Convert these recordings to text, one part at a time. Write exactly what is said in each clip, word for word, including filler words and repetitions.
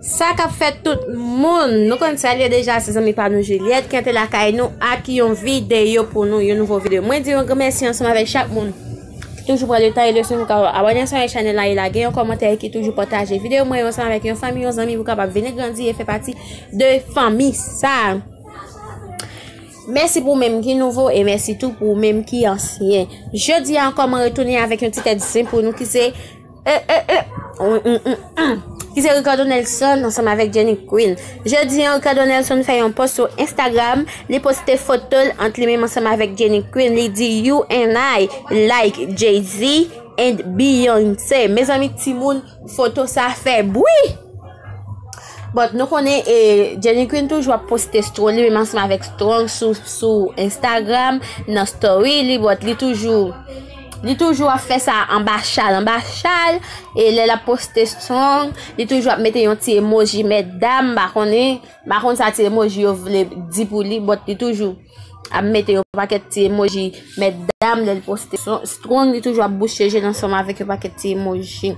Sa k ap fèt tout moun? Nou konn sa l ye deja, se zanmi pa nou Juliette ki antre lakay nou ak yon videyo pou nou, yon nouvo videyo. Mwen di yon gran mèsi ansanm avèk chak moun ki toujou pran letan e leson pou ka abòne ansanm avèk chanèl la e lage yon kòmantè e ki toujou pataje videyo mwen yo ansanm avèk yon fanmi, yon zanmi pou kapab vini grandi e fè pati de fanmi sa. Mèsi pou menm ki nouvo e mèsi tou pou menm ki ansyen. Jodi a ankò mwen retounen avèk yon ti tèt zen pou nou ki se e, e, e, mm, mm, mm, mm. Ki se Ricardo Nelson ansanm avèk Jenny Queen. Jodi an, Ricardo Nelson fè yon post sou Instagram. Li poste foto l ant li menm ansanm avèk Jenny Queen. Li di, "You and I, like Jay-Z and Beyoncé." Mezanmi, timoun, foto sa fè bwi! But nou konnen e, Jenny Queen toujou ap poste strong li menm ansanm avèk strong sou, sou Instagram, nan story li, but li toujou, li toujou ap fè sa anba chal, anba chal, e lè l ap poste strong, li toujou ap mete yon ti emoji mètdam, m pa konnen, m pa konn sa ti emoji yo vle di pou li, but li toujou ap mete yon pakèt ti emoji mètdam lè l poste strong, li toujou ap bouche je l ansanm avèk yon pakèt ti emoji.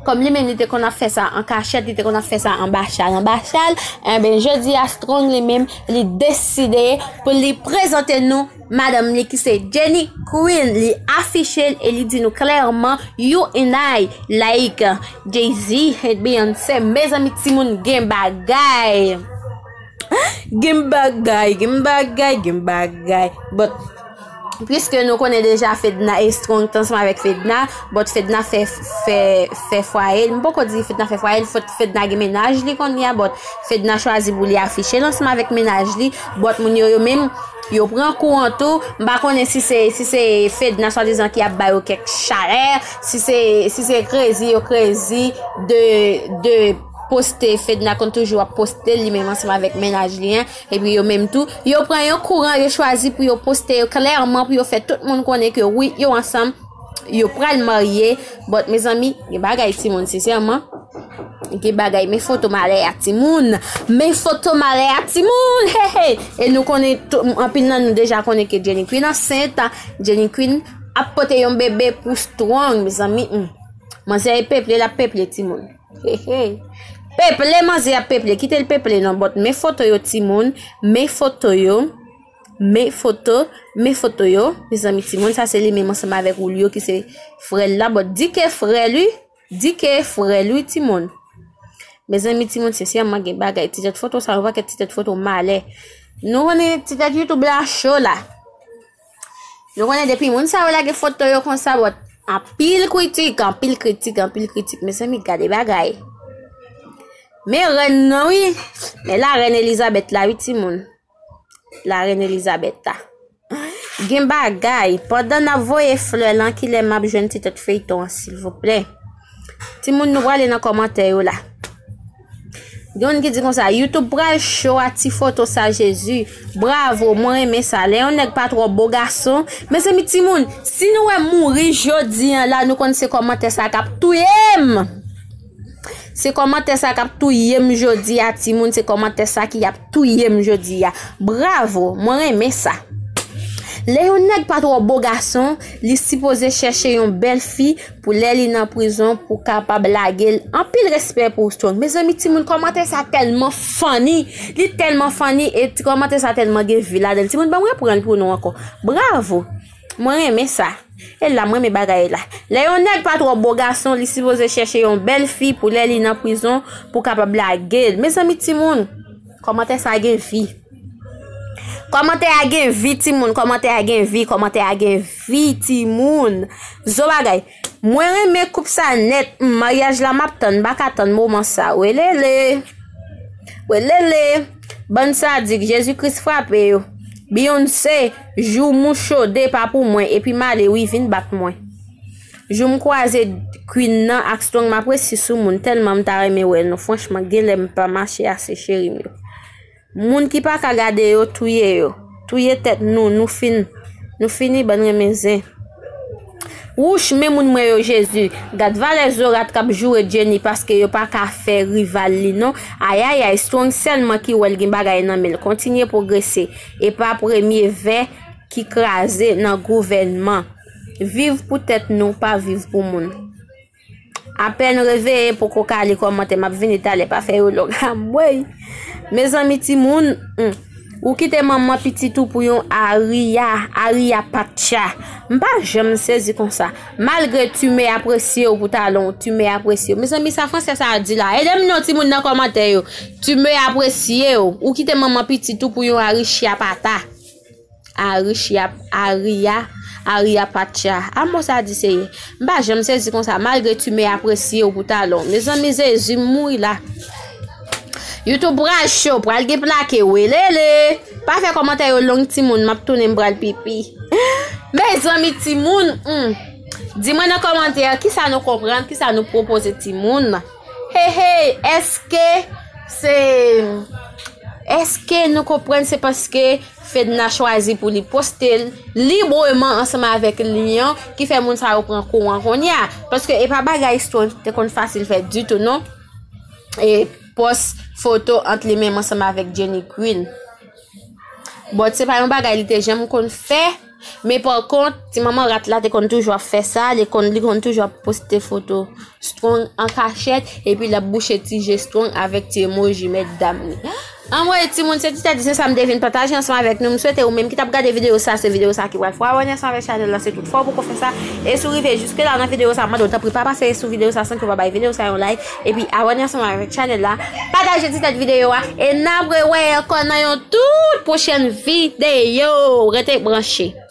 Kòm li menm li te konn ap fè sa an kachèt, li te konn ap fè sa anba chal, anba chal, enben jodi a strong li menm li deside pou li prezante nou madanm li ki se Jenny Queen. Li afiche l e li di nou klèman, "You and I, like Jay-Z and Beyoncé." Mezanmi, timoun, gen bagay. Gen bagay, gen bagay, gen bagay. But, piske nou konnen deja Fedna e strong ansanm avèk Fedna, but Fedna fè, fè, fè fwaye l. M poko di Fedna fè fwaye l, Fed-, Fedna gen mennaj li kounye a, but Fedna chwazi pou li afiche l ansanm avèk mennaj li, but moun yo, yo menm, yo pran kouran tou. M pa konnen si se, si se Fedna swadizan ki ap ba yo kèk chalè, si se, si se krezi, yo krezi de, de poste, Fedna konn toujou ap poste li menm ansanm avèk mennaj li an, epi yo menm tou, yo pran yon kouran, yo chwazi pou yo poste yo klèman, pou yo fè tout moun konnen ke wi, yo ansanm, yo pral marye. But mezanmi, gen bagay timoun, sensèman, gen bagay, men foto malè a timoun, men foto malè a timoun, hey, hey. E nou konnen tou, anpil nan nou deja konnen ke Jenny Queen ansent, Jenny Queen ap pote yon bebe pou strong, mezanmi, hmm. Manzè e peple, l ap peple timoun. Hey, hey. Peple, manzè ap peple. Kite l peple non, but men foto yo timoun, men foto yo, men foto, men foto yo. Mezanmi timoun, sa se li menm ansanm avèk Julio ki se frè l la, but di ke frè l wi, di ke frè l wi timoun. Mezanmi timoun, sensèman gen bagay. Ti tèt foto sa, yon pakèt ti tèt foto malè. Nou konnen ti tèt YouTube la cho la. Nou konnen depi moun sa yo lage foto yo konsa, but anpil kritik, anpil kritik, anpil kritik. Mezanmi, gade bagay. Men rèn nan wi. Men la rèn Elizabeth la wi timoun. La rèn Elizabeth la. Gen bagay. Pandan n ap voye flè lan, kilè m ap jwenn ti tèt feyton an, silvouplè? Timoun, nou prale nan kòmantè yo la. Gen youn ki di konsa, YouTube pral cho a ti foto sa, Jezi. Bravo, mwen renmen sa. Lè yon nèg pa twò bo gason. Mezanmi, timoun, si nou wè m mouri jodi an la, nou konn se kòmantè sa k ap touye m. Se kòmantè sa k ap touye m jodi a, timoun. Se kòmantè sa ki ap touye m jodi a. Bravo, mwen renmen sa. Lè yon nèg pa twò bo gason, li sipoze chèche yon bèl fi pou lè li nan prizon pou kapab lage l. Anpil respè pou ou, Strong. Mezanmi, timoun, kòmantè sa tèlman funny. Li tèlman funny e ti kòmantè sa tèlman gen vi ladan l. Timoun, ban m reprann pou nou ankò. Bravo! Mwen renmen sa. E la, mwen renmen bagay la. Lè yon nèg pa twò bo gason, li sipoze chèche yon bèl fi pou lè li nan prizon pou kapab lage l. Mezanmi, timoun, kòmantè sa gen vi. Kòmantè a gen vi, timoun. Kòmantè a gen vi. Kòmantè a gen vi, timoun. Zo bagay. Mwen renmen koup sa nèt. Hmm, maryaj la m ap tann. M pa ka tann moman sa. Welele. Welele. Bann sadik. Jezi Kris frape yo. Beyoncé, jou m ou chode pa pou mwen. Epi m ale wi, vin bat mwen. Jou m kwaze Queen nan ak Strong, m ap resi sou moun. Tèlman m ta renmen wè nou. Franchman, genlè m pa mache ase, cheri m yo. Moun ki pa ka gade yo, touye yo. Touye tèt nou, nou fin, nou fini, bann renmen zen. Wouch, men moun mwen yo, Jezi. Gad valè zorat k ap joure Jenny paske yo pa ka fè rival li non. Ayayay, Strong sèlman ki wè l gen bagay nan men l. Kontinye pwogrese. E pa premye vè ki kraze nan gouvènman. Viv pou tèt nou, pa viv pou moun. Apèn reveye, poko ka li kòmantè, m ap vini talè, pa fè yo long. Anmwey! Mezanmi, timoun, hmm. Ou kite manman pitit ou pou yon Aria, Aria Patcha. M pa janm sezi konsa. Malgre Timè apresye w pou talon, Timè apresye w. Mezanmi, sa fransè sa a di la? Ede m non, timoun, nan kòmantè yo. Timè apresye w. Ou kite manman pitit ou pou yon Arichia Pata. Arichia, Aria, Aria Patcha. A mo sa di se ye. M pa janm sezi konsa. Malgre Timè apresye w pou talon. Mezanmi, Zezi, m mouri la. YouTube pral cho, pral gen plake, welele. Pa fè kòmantè yo long, timoun, m ap tounen, m pral pipi. Mezanmi, timoun, hmm. Di mwen nan kòmantè, kisa nou konprann, kisa nou pwopoze timoun? Hey, hey, èske se, èske nou konprann se paske Fedna chwazi pou li poste l libreman ansanm avèk li an ki fè moun sa yo pran kou an kounye a? Paske e pa bagay Strong te konn fasil fè ditou, non. E pòs foto ant li menm ansanm avèk Jenny Queen. But se pa yon bagay li te janm konn fè. Men pa kont, ti manman rat la te konn toujou ap fè sa, li konn, li konn toujou ap poste foto Strong an kachèt, epi l ap bouche ti je Strong avèk ti emoji mèt dam li. Anmwey, timoun, se ti tèt di se sa m te vin pataje ansanm avèk nou. M swete ou menm ki t ap gade videyo sa, se videyo sa ki pral fè w abòne ansanm avèk chanèl la, se tout fwa w poko fè sa. E si w rive jiske la nan videyo sa, m mande w tanpri pa pase sou videyo sa san ke w pa bay videyo sa yon like. Epi abòne ansanm avèk chanèl la. Pataje ti tèt videyo a. E n ap rewè ankò nan yon tout pwochèn videyo. Rete branche.